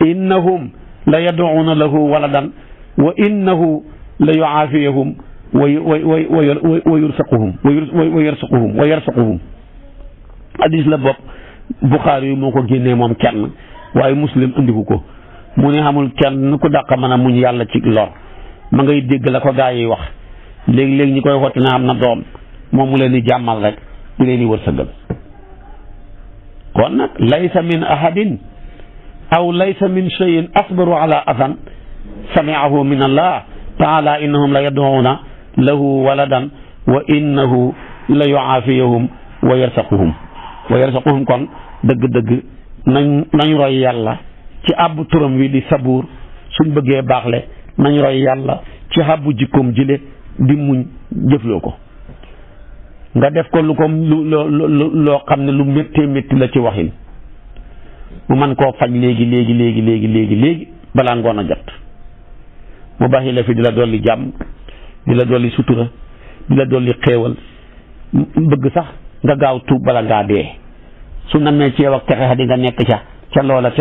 innahum la yad'una lahu waladan wa innahu la yu'afiyahum wa yarsuquhum hadis la bopp Buxaari yu moo ko génnee moom kenn waaye Muslim andiku ko mu ne xamul kenn ku dàq mën a muñ yàlla ci lor ma ngay dégg la ko gaa yi wax léegi-léegi ñi koy xotti na am na doom moom mu leen di jàmmal rek di leen di wërsëgal kon nag laysa min ahadin aw laysa min shay'in asbaru ala adan sami'ahu min allah taala innahum la yad'una lahu waladan wa innahu la yu'afiyahum wa yarsaquhum kon dëgg-dëgg nañ roy yàlla ci àbbu turam wi di sabuur suñ bëggee baaxle nañ roy yàlla ci àbbu jikkoom jile di muñ jëfloo ko nga def ko loo xam ne lu métti la ci waxin mu man koo faj léegi balaa ngoon a jot mu baax la fi di la dolli jàmm di la dolli sutura di la dolli xéewal bëgg sax nga gaaw tuub bala ngaa dee su namee ci yow ak texe di nga nekk ca loola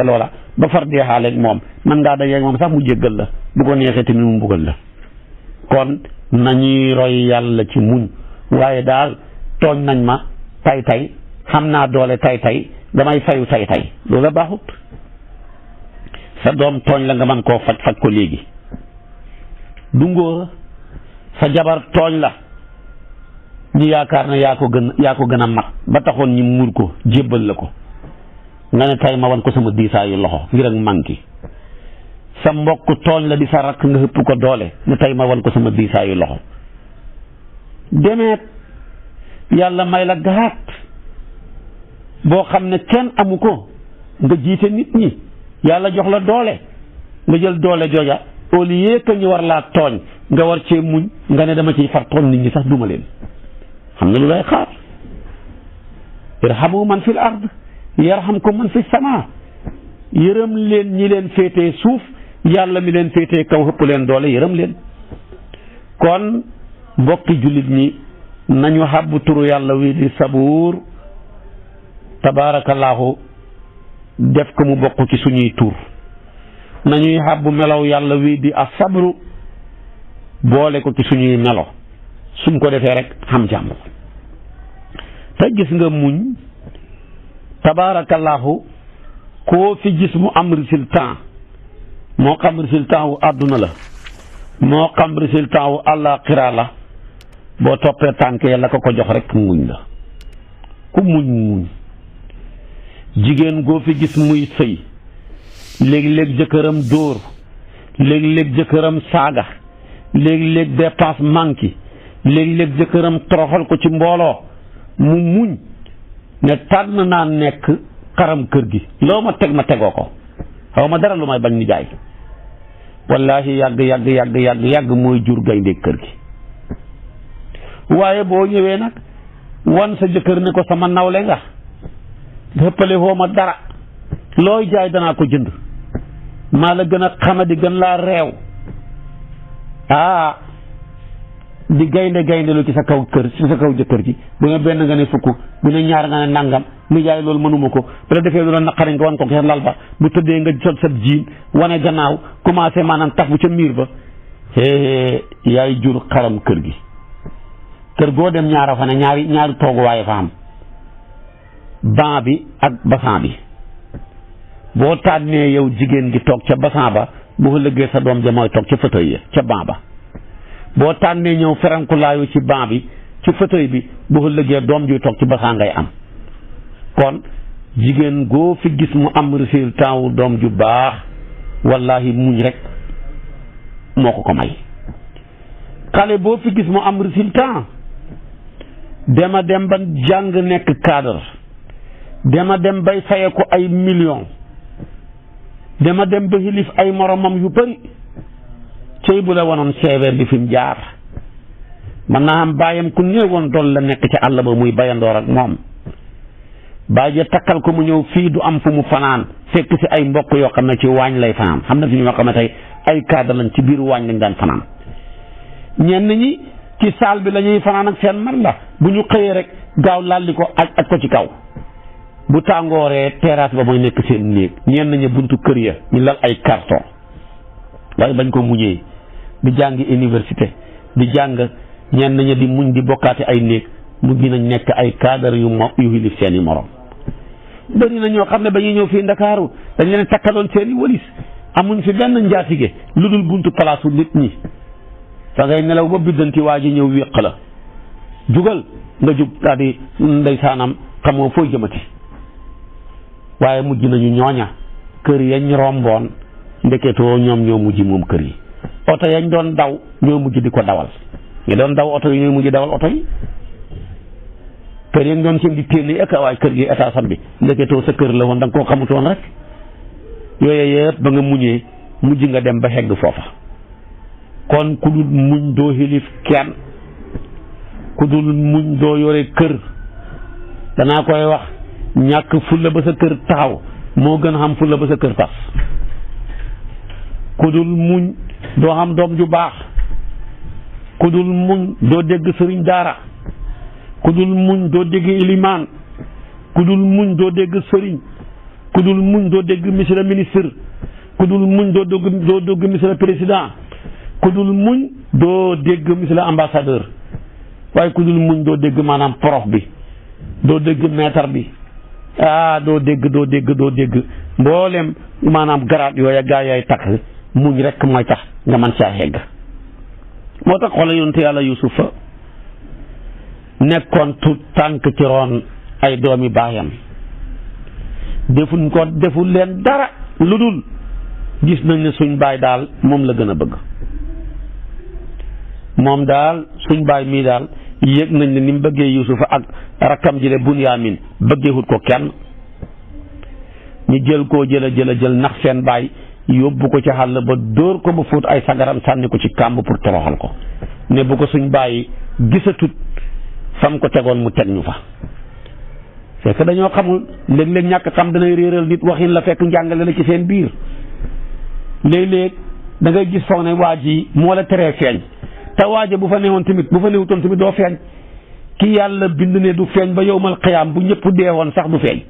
ba far dee xaaleeg moom man ngaa dajeeg moom sax mu jéggal la bu ko neexee tamit mu mbugal la kon nañuy roy yàlla ci muñ waaye daal tooñ nañ ma tay xam naa doole tay damay fayu tay loolu baaxut sa doom tooñ la nga mën koo faj ko léegi du ngóora sa jabar tooñ la ñu yaakaar ne yaa ko gën a mag ba taxoon ñi muur ko jébbal la ko nga ne tay ma wan ko sama diisaayu loxo ngir ak manki sa mbokk tooñ la di sa rakk nga hëpp ko doole ne tay ma wan ko sama diisaayu loxo demeet yàlla may la garaat boo xam ne kenn amu ko nga jiite nit ñi yàlla jox la doole nga jël doole jooja au lieu que ñu war laa tooñ nga war cee muñ nga ne dama ciy far tooñ nit ñi sax duma leen xam nga lu lay xaar irhamu man fil ard yarhamkum man fi sama yërëm leen ñi leen féetee suuf yàlla mi leen féetee kaw xëpp leen doole yërëm leen kon mbokki jullit ñi nañu xàbbu turu yàlla wi di sabuur tabaarakallaahu def ko mu bokk ci suñuy tur nañuy xàbbu melow yàlla wi di asabru boole ko ci suñuy melo suñ ko defee rek xam jàmm te gis nga muñ tabaarakallaahu koo fi gis mu am résultat moo xam résultat wu àdduna la moo xam résultat wu àllaaxira la boo toppee tànk ya la ko jox rek muñ la ku muñ jigéen goo fi gis muy sëy léeg-léeg jëkkëram dóor léeg-léeg jëkkëram saaga léeg-léeg dépense manqué léeg-léeg jëkkëram toroxal ko ci mbooloo mu muñ ne tànn naa nekk xaram kër gi loo ma teg ma tegoo ko xaw ma dara lu may bañ ni jaay wallaahi yàgg mooy jur gaynde kër gi. waaye boo ñëwee nag wan sa jëkkër ne ko sama nawle nga dëppale xoo ma dara looy jaay danaa ko jënd maa la gën a xamadi gën laa reew di gaynde lu ci sa kaw kër ci sa kaw jëkkër ji bu ne benn nga ne fukk bu ne ñaar nga ne nangam ni jaay loolu mënuma ko bu la defee lu la naqari nga wan ko ca lal ba bu tëddee nga sol sa jiin wane gannaaw commencé maanaam tax bu ca miir ba yaay jur xaram kër gi. kër goo dem ñaara fa ne ñaari tooguwaay fa am ban bi ak basan bi boo tànnee yow jigéen gi toog ca basan ba bu ëllëgee sa doom ja mooy toog ca fauteuil ya ca ban ba boo tànnee ñëw ferankulaayu ci ban bi ci fauteuil bi bu ëllëgee doom juy toog ci basan ngay am kon jigéen goo fi gis mu am résultat wu doom ju baax wallahi muñ rek moo ko may xale boo fi gis mu am résultat dema dem ba jàng nekk cadre dema dem bay faye ko ay millions dema dem ba xilif ay moromam yu bari cey bu la wanoon seeveer bi fi mu jaar man naa am bàyyam ku néewoon dool la nekk ci àll ba muy bayandoor ak moom bàyyi takkal ko mu ñëw fii du am fu mu fanaan fekk si ay mbokk yoo xam ne ci waañ lay fanaan xam na fi ñoo xam ne tey ay cadre lañ ci biir waañ lañ daan fanaan ñenn ñi ci saal bi la ñuy fanaan ak seen man la bu ñu xëyee rek gaaw lalli ko aj ko ci kaw bu tàngooree terrasse ba mooy nekk seen néeg ñenn ñi buntu kër ya ñu lal ay carton waaye bañ ko muñee di jàngi université di jàng ñenn ñi di muñ di bokkaate ay néeg mu gën a nekk ay cadre yu xilif seen i morom bëri na ñoo xam ne ba ñuy ñëw fii Ndakaaru dañ leen takkaloon seen i walis amuñ fi benn njaatige lu dul buntu palaasu nit ñi da ngay nelaw ba biddanti waa ji ñëw wéq la jugal nga jug daal di ndeysaanam xamoo fooy jëmati waaye mujj nañu ñooña kër yañ romboon ndeketoo ñoom ñoo mujj moom kër yi oto yañ doon daw ñoo mujj di ko dawal ñu doon daw oto yi ñooy mujj dawal oto yi kër yañ doon seen di téenni ak waaye kër gi état sam bi ndeketoo sa kër la woon da nga koo xamutoon rek yooyu yëpp ba nga muñee mujj nga dem ba xegg foofa kon ku dul muñ doo xilif kenn ku dul muñ doo yore kër danaa koy wax ñàkk fulla ba sa kër taxaw moo gën a xam fulla ba sa kër tas ku dul muñ doo xam doom ju baax ku dul muñ doo dégg sëriñ daara ku dul muñ doo dégg ilimaan ku dul muñ doo dégg sëriñ ku dul muñ doo dégg monsieur le ministre ku dul muñ doo dégg monsieur le président ku dul muñ doo dégg monsieur l'ambassadeur waaye ku dul muñ doo dégg maanaam prof bi doo dégg maître bi doo dégg mboolem maanaam garaat yooya gaa yaay takk muñ rek mooy tax nga mën caa xegg moo tax xoolal yonent yàlla Yuusufa nekkoon tu tànk ci roon ay doomi baayam deful leen dara lu dul gis nañ ne suñ baay daal moom la gën a bëgg moom daal suñ baay mii daal yëg nañ ne ni mu bëggee Yuusufa ak rakkam ji le Bunyaamin bëggeewut ko kenn ñu jël koo jël nax seen baay yóbbu ko ci xàll ba dóor ko ba fóot ay sagaram sànni ko ci kàmb pour toroxal ko ne bu ko suñ baay gisatut fam ko tegoon mu teg ñu fa c'est que dañoo xamul léeg-léeg ñàkk xam danay réeral nit waxin la fekk njàngale la ci seen biir léeg-léeg da ngay gis foog ne waa ji moo la teree feeñ te waaje bu fa newoon tamit bu fa newutoon tamit doo feeñ ki yàlla bind ne du feeñ ba yowmal xiyaam bu ñëpp deewoon sax du feeñ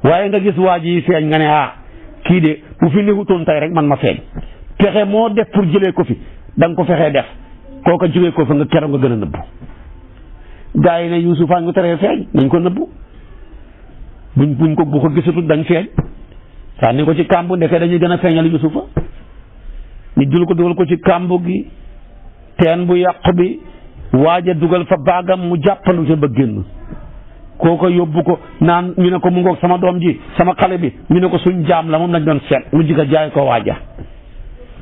waaye nga gis waa ji feeñ nga ne kii de bu fi newutoon tey rek man ma feeñ pexe moo def pour jëlee ko fi da nga ko fexee def kooka jógee ko fa nga keroog nga gën a nëbbu gaa yi ne Yuusufa ngi teree feeñ nañ ko nëbbu buñ ko bu ko gisatut dañ feeñ sànni ko ci kàmbu ndeke dañuy gën a feeñal Yuusufa ñu jël ko dugal ko ci kàmbu gi teen bu yàq bi waaja dugal fa baagam mu jàppandu ca ba génn kooko yóbbu ko naan ñu ne ko mu ngoog sama doom ji sama xale bi ñu ne ko suñ jaam la moom lañ doon seet mujj ko jaay ko waaja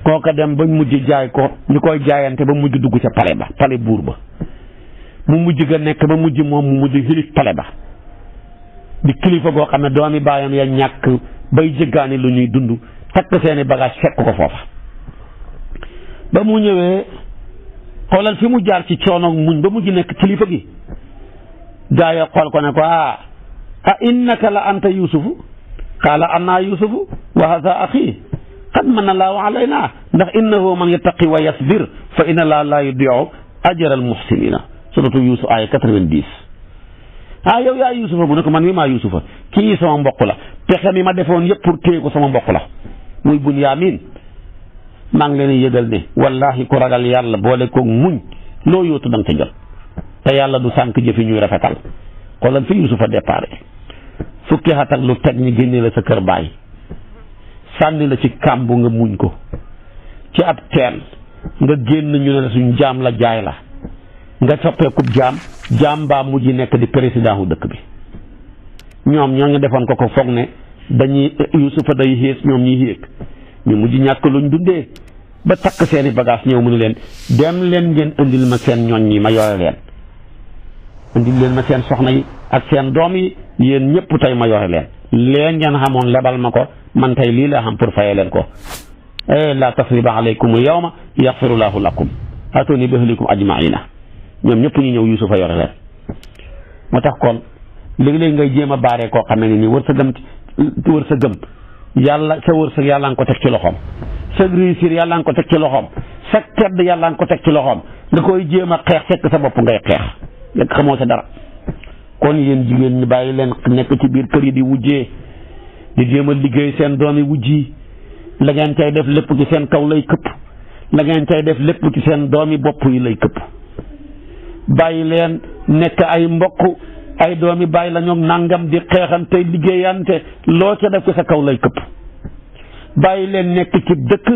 kooka dem ba mujj jaay ko ñu koy jaayante ba mujj dugg ca pale ba pale buur ba mu mujj ga nekk ba mujj moom mu mujj xilif pale ba di kilifa goo xam ne doomi baayam ya ñàkk bay jëggaani lu ñuy dund takk seeni bagage fekk ko foofa ba mu ñëwee xoolal fi mu jaar ci coono muñ ba mujj nekk kilifa gi gaa yi xool ko ne ko a innaka la anta yusufu qaala anna yusufu wa hadha axi qad manna Allahu alayna ndax innahu man yattaqi wa yasbir fa inna Allaha la yudi'u ajra al muhsinina suratu Yusuf aya 90 yow yaa yusufa mu ne ko man mi maa yusufa kii sama mbokk la pexe mi ma defoon yëpp pour téye ko sama mbokk la muy Bunyamin maa ngi leen yëgal ne wallahi ku ragal yàlla boole koog muñ loo yóotu danga ca jot te yàlla du sànq jëfi ñuy rafetal xoolal fi yusufa départ fukki at ak lu teg ñi génne la sa kër baay sànni la ci kàmbu nga muñ ko ci ab teen nga génn ñu ne la suñ jaam la jaay la nga soppeekub jaam baa mujj nekk di président wu dëkk bi ñoom ñoo ngi defoon ko foog ne dañuy yusufa day xées ñoom ñuy yéeg ñu mujj ñàkk luñ dundee ba takk seeni bagage ñëw mu ne leen dem leen ngeen indil ma seen ñoñ yi ma yore leen indil leen ma seen soxna yi ak seen doom yi yéen ñëpp tey ma yore leen ngeen xamoon lebal ma ko man tey lii laa xam pour faye leen ko la tasriba alaykum yawma yaxfirullahu lakum atuni bi ahlikum ajmaina ñoom ñëpp ñu ñëw yusufa yore leen moo tax kon léegi-léegi ngay jéem a baaree koo xamee ne nii wërsëgam yàlla sa wërsëg yàlla nga ko teg ci loxoom sa réussir yàlla nga ko teg ci loxoom sa tedd yàlla nga ko teg ci loxoom nga koy jéem a xeex fekk sa bopp ngay xeex lekk xamoo sa dara kon yéen jigéen ñi bàyyi leen nekk ci biir kër yi di wujjee di jéem a liggéey seen doomi wujj yi la ngeen cay def lépp ci seen kaw lay këpp la ngeen cay def lépp ci seen doomi bopp yi lay këpp bàyyi leen nekk ay mbokk ay doomi bàyyi la ñoom nangam di xeexante liggéeyante loo ca def ko sa kaw lay këpp bàyyi leen nekk ci dëkk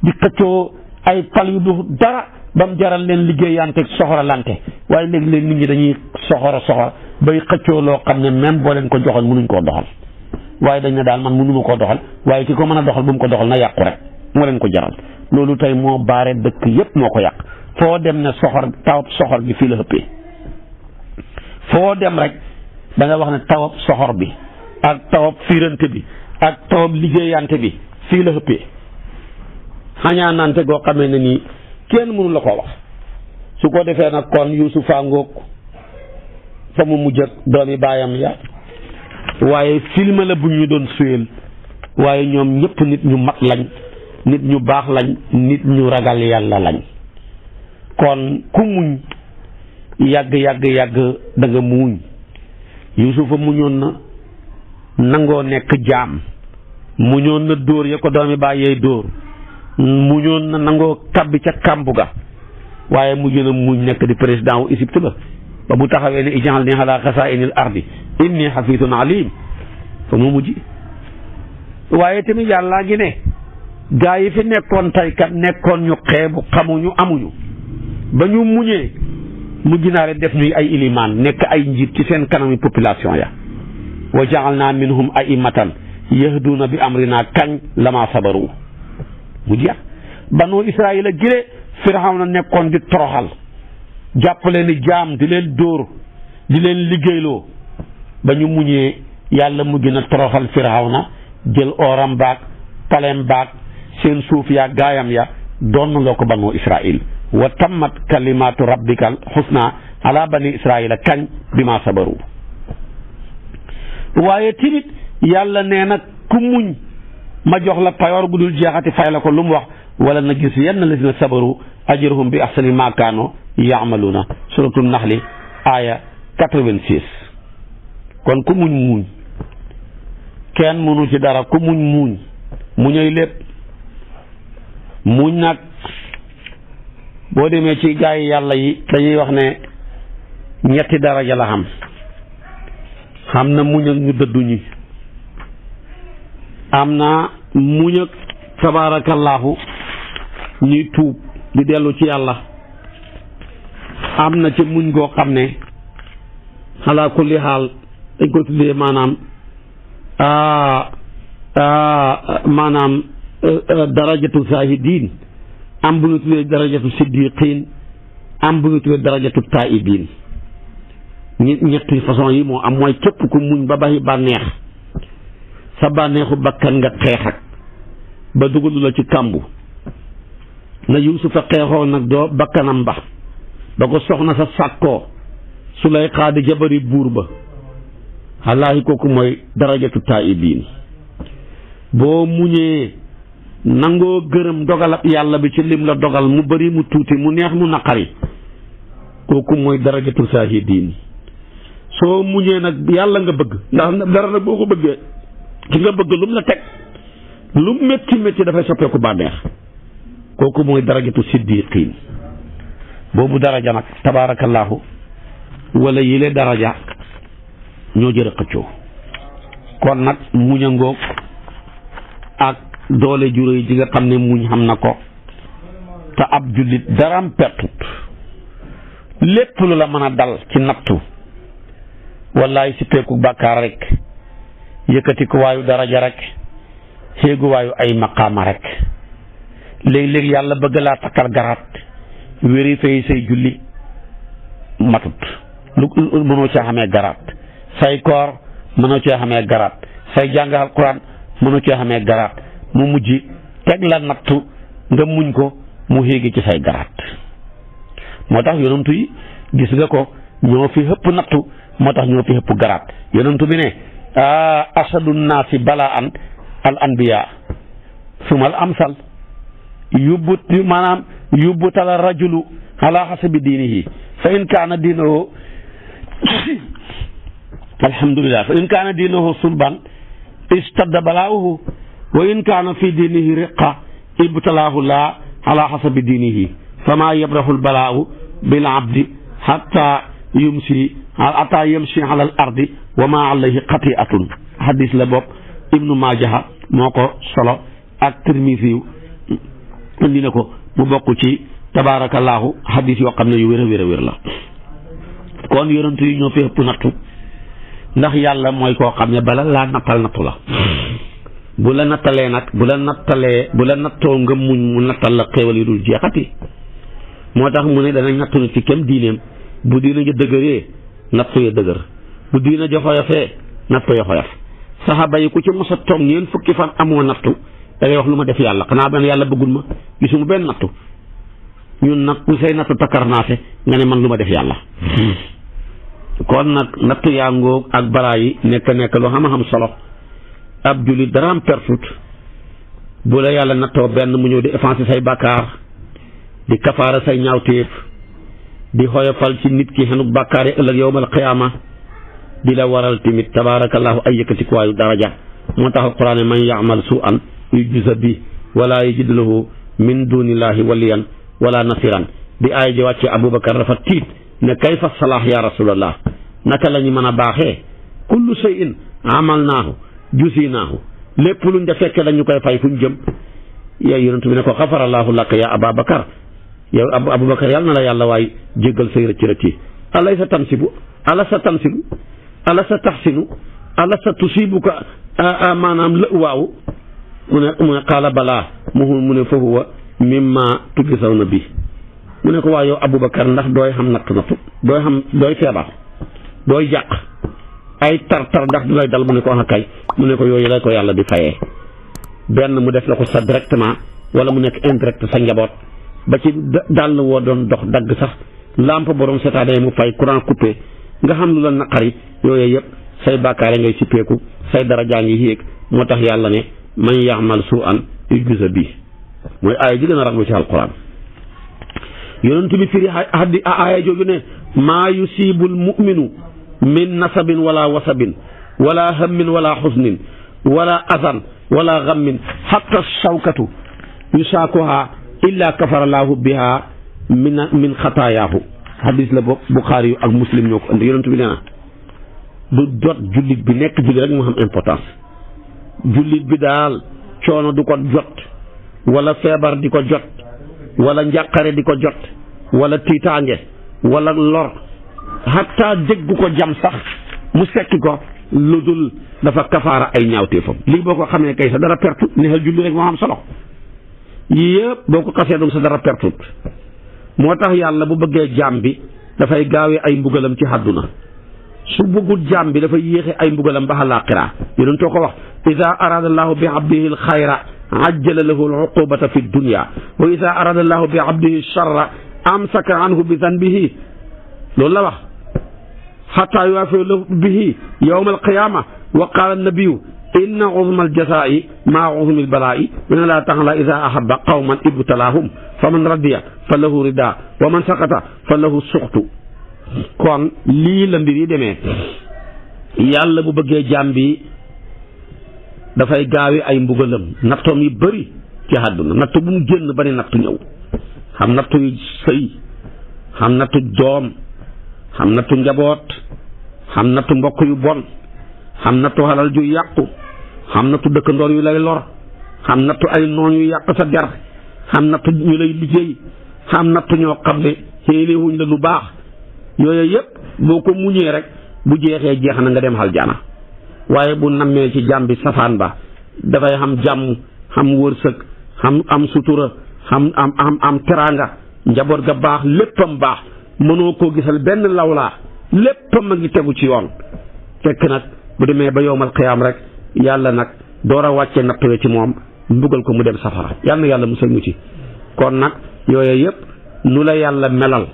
di xëccoo ay pal yu du dara ba mu jaral leen liggéeyante soxoralante waaye léegi-léegi nit ñi dañuy soxor bay xëccoo loo xam ne même boo leen ko joxoon mënuñ koo doxal waaye dañ ne daal man mënuma koo doxal waaye ki ko mën a doxal bu mu ko doxal na yàqu rek moo leen ko jaral loolu tey moo baare dëkk yépp moo ko yàq foo dem ne tawab soxor gi fii la ëppee foo dem rek da nga wax ne tawab soxor bi ak tawab fiirante bi ak tawab liggéeyante bi fii la ëppee xañaanante goo xamee ne nii kenn mënu la ko wax su ko defee nag kon yusufa ngoog fa mu mujj ak doomi baayam ya waaye film la bu ñu doon suyeel waaye ñoom ñëpp nit ñu mat lañ nit ñu baax lañ nit ñu ragal yàlla lañ kon ku muñ yàgg da nga muñ yusufa muñoon na nangoo nekk jaam muñoon na dóor ya ko doomi bàyyee dóor muñoon na nangoo tabbi ca kàmbu ga waaye mujj na muñ nekk di président wu Égypte ba mu taxawee ne ij'alni ala xasaa'inil ardi inni xafiisun alim fa mu mujj waaye tamit yàllaa ngi ne gaa yi fi nekkoon tey kat nekkoon ñu xeebu xamuñu amuñu ba ñu muñee mujj naa leen def ñuy ay ilimaan nekk ay njiit ci seen kanami population ya wa ja'alna minhum a'immatan yahduuna bi amrina kañ lama sabaru mu jeex banu Israayil a gile Firawna nekkoon di toroxal jàppale ni jaam di leen dóor di leen liggéeyloo ba ñu muñee yàlla mujj na toroxal Firawna jël ooram baag palem baag seen suuf yaa gaayam ya doon loo ko banu Israayil wa tammat kalimatu rabbikal xusna ala bani Israayila kañ bi ma sabaru waaye timit yàlla nee na ku muñ ma jox la payoor bu dul jeexati fay la ko lu mu wax wala na gis yenn lazina sabaru ajruhum bi ahsani ma kaano yaamaluuna suratul naxli aaya 86 kon ku muñ kenn mënu ci dara ku muñ muñay lépp muñ nag boo demee ci gaa yi yàlla yi dañuy wax ne ñetti daraja la xam na muñ ak ñu dëddu ñi am na muñ ak tabaarakallaahu ñuy tuub di dellu ci yàlla am na ci muñ goo xam ne ala kulli xaal dañ ko tuddee maanaam darajatu zahidin, am bu ñu tuddee darajatu siddiqin, am bu ñu tuddee darajatu taibin. ñetti façon yi moo am. mooy képp ku muñ ba bàyyi bànneex, sa bànneexu bakkan nga xeex ak ba dugalu la ci kàmbu. na Yuusufa xeexoo nag doo bakkanam ba ko soxna sa sàkkoo su lay xaadi jabari buur ba. wallaahi kooku mooy darajatu taa'ibiin. boo muñee nangoo gërëm dogalab yàlla bi ci lim la dogal, mu bari mu tuuti, mu neex mu naqari, kooku mooy darajatu saahidiin. soo muñee nag yàlla nga bëgg, ndax dara nag boo ko bëggee ki nga bëgg lu mu la teg lu métti métti dafay soppeeku bànneex, kooku mooy darajatu siddiqiin. boobu daraja nag tabaarakallaahu wala yile daraja ñoo jërë xëccoo. kon nag muñ a ngoog ak doole juróoy ji nga xam ne muñ xam na ko, te ab jullit daraam pertut. lépp lu la mën a dal ci nattu, wallaay si peeku bàkkaar rek, yëkkati ko waayu daraja rek, xéegu waayu ay maqaama rek. léeg-léeg yàlla bëgg laa takkal garaat, wéri fay say julli matut, lu mënoo caa xamee garaat. say koor mënoo caa xamee garaat, say jàng alquran mënoo caa xamee garaat. mu mujj teg la nattu nga muñ ko, mu xéegi ci say garaat. moo tax yonantu yi gis nga ko, ñoo fi hëpp nattu, moo tax ñoo fi hëpp garaat. yonantu bi ne asadu naasi balaan al anbiya sumal amsal. yubbutala rajulu ala xasabi diinihi fa in kaana diinahu alhamdulillah fa in kaana diinahu sulban istadda balaa'uhu wa in kaana fi diinihi riqa ibtalaahu la ala xasabi diinihi fama yabrahu lbalaa'u bil abdi hatta yamshi ala al ardi wa ma alayhi xati'atun. hadis la bopp ibnu maajaha moo ko solo ak Tirmisi indi na ko, mu bokk ci tabaarakallaahu hadis yoo xam ne yu wér a wér la. kon yonentu yi ñoo fi ëpp nattu, ndax yàlla mooy koo xam ne bala laa nattal nattu la. bu la nattalee nag bu la nattoo nga muñ, mu nattal la xéewal yi dul jeexati. moo tax mu ne danañ nattu ci kem diineem. bu diina ja dëgëree nattu ya dëgër, bu diina ja xoyofee nattu ya xoyof. saxaaba yi ku ci mos a toog ñeent fukki fan amoo nattu, da ngay wax lu ma def yàlla, xanaa benn yàlla bëggul ma, gisuma benn nattu. ñun nag ku say nattu takkarnaase nga ne man lu ma def yàlla. kon nag nattu yaa ngóog ak balaa yi nekk lu xam solo. ab jullit daraam perfut bu la yàlla nattoo benn mu ñëw di effacer say bàkkaar, di kafaara say ñaawteef, di xoyofal ci nit ki xenu bàkkaar yi ëllëg yawmal qiyaama, di la waral tamit tabaarakallaahu ay yëkkatikuwaayu daraja. moo tax alquran man ya'mal su'an yujza bi wala yajid lahu min dunillahi waliyan wala nasiran. bi aaya ji wàcce Aboubacar dafa tiit ne kayfa salaax ya rasulallah, naka la ñu mën a baaxee. kullu shay'in amalnaahu jusinaahu, lépp luñ da fekke dañu koy fay fuñ jëm. yow yonent bi ne ko xafarallaahu laka ya Ababacar, yow Aboubacar yàlla na la yàlla waay jéggal say rëcc rëcc yi. ala sa tansibu ala sa taxsinu ala sa tusibuka maanaam lë waaw mu ne qaala balaa mu ne fa huwa mimma tujzawna bi. mu ne ko waa yow Aboubacar ndax dooy xam nattu dooy feebar, dooy jàq, ay tar ndax du lay dal. mu ne ko wax kay, mu ne ko yooyu lay ko yàlla di fayee. benn mu def la ko sa directement, wala mu nekk indirect sa njaboot, ba ci dàll woo doon dox dagg sax, lampe borom seetaane mu fay, courant coupé, nga xam lu la naqari. yooyu yëpp say bàkkaare ngay sippeeku, say darajaa ngi yéeg. moo tax yàlla ne man ya'mal su'an yujza bi, mooy aaya ji gën a raglu ci alquran. yonent bi firi aaya jooju ne maa yusibul mu'minu min nasabin wala wasabin wala hammin wala xusnin wala azan wala gammin hatta shawkatu yusaakuha illa kafara laahu biha min xataayaahu. hadis la bopp Buxaari yu ak Muslim ñoo ko andi. yonent bi nee na du jot jullit bi nekk jullit rek mu xam importance. jullit bi daal coono du ko jot, wala feebar di ko jot, wala njàqare di ko jot, wala tiitaange, wala lor hatta déggu ko jam sax mu sekki ko lu dul dafa kafaara ay ñaawteefam lii boo ko xamee kay sa dara pertut neexal julli rek moo am solo yii yëpp boo ko xasee doon sa dara pertut moo tax yàlla bu bëggee jaam bi dafay gaawee ay mbugalam ci àdduna su bëggul jaam bi dafay yéexe ay mbugalam ba àllaaxira yéen too ko wax ida arada allahu bi abdihi al xayra ajjala lahu al uqubata fi dunya wa ida arada allahu bi abdihi charra amsaka anhu bi zanbihi loolu la wax xataa yuwaafiya lahu bihi yawma alqiyama wa qaala annabiyu inna uzma aljazaa'i maa uzmi albalaa'i inna llaaha ta'aalaa idaa ahabba qawman ibtalaahum fa man radiya fa lahu ridaa wa man sakata fa lahu suxtu kon lii la mbir yi demee yàlla bu bëggee jaam bi dafay gaawi ay mbugalam nattoom yi bëri ci àdduna natt bu mu génn ba ne nattu ñëw xam nattu yu sëy xam nattu doom xam nattu njaboot xam nattu mbokk yu bon xam nattu xalal ju yàqu xam nattu dëkkandoor yu lay lor xam nattu ay noon yu yàq sa der xam nattu ñu lay liggéey xam nattu ñoo xam ne xéeli wuñ la lu baax yooyu yëpp boo ko muñee rek bu jeexee jeex na nga dem aljana waaye bu nammee ci jàmm bi safaan ba dafay xam jàmm xam wërsëg am sutura am teraanga njaboot ga baax léppam baax mënoo koo gisal benn lawlaa léppam a ngi tegu ci yoon fekk nag bu demee ba yowmal qiyaam rek yàlla nag door a wàcce nattuwe ci moom mbugal ko mu dem safara yàlla na yàlla musal ñu ci kon nag yooyu yëpp nu la yàlla melal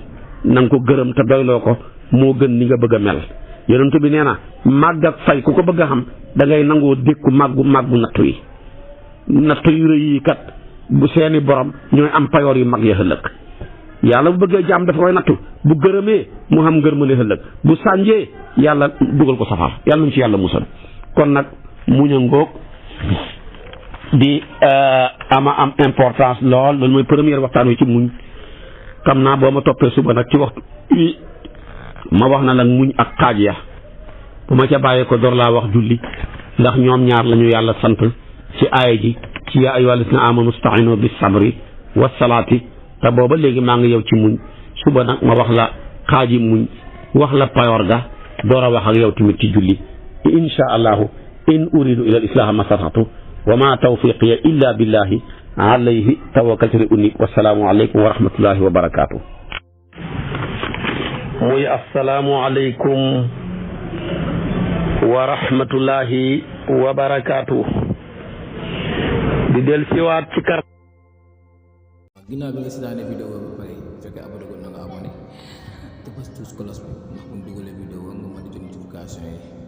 na nga ko gërëm te doyloo ko moo gën ni nga bëgg a mel yonent bi nee na màgg ak fay ku ko bëgg a xam da ngay nangoo dékku màggu nattu yi nattu yu rëy yi kat bu seeni borom ñooy am payoor yu mag ya ëllëg yàlla bu bëggee jaam dafa koy nattu bu gërëmee mu xam ngërmale ëllëg bu sànjee yàlla dugal ko safar yàlla nañ ci yàlla musal kon nag muñ a ngoog di ama am importance lool loolu mooy première waxtaan wi ci muñ xam naa boo ma toppee suba nag ci waxtu ma wax na nag muñ ak xaaj ya bu ma ca bàyyee ko door laa wax julli ndax ñoom ñaar la ñu yàlla sant ci aaya ji ci yaa ayyuhal lazina aamanu sta'iinu bis sabri was salaati te booba léegi maa ngi yow ci muñ suba nag ma wax la xaaji muñ wax la payoor ga door a wax ak yow tamit ci julli insha allahu in uridu ila al islaha ma stata'tu wa ma tawfiqiya illa billahi alayhi tawakkaltu unni wasalaamu aleykum wa rahmatullahi wa barakaatu. muy asalaamu aleykum wa rahmatullahi wa barakaatu. di del siwaat ci kar ginnaaw bi nga seetaanee vidéo ba pare fekkee abonné ko na nga abonné te bës tous cloche bi ndax bu ñu dugalee vidéo nga mën di jot notification yi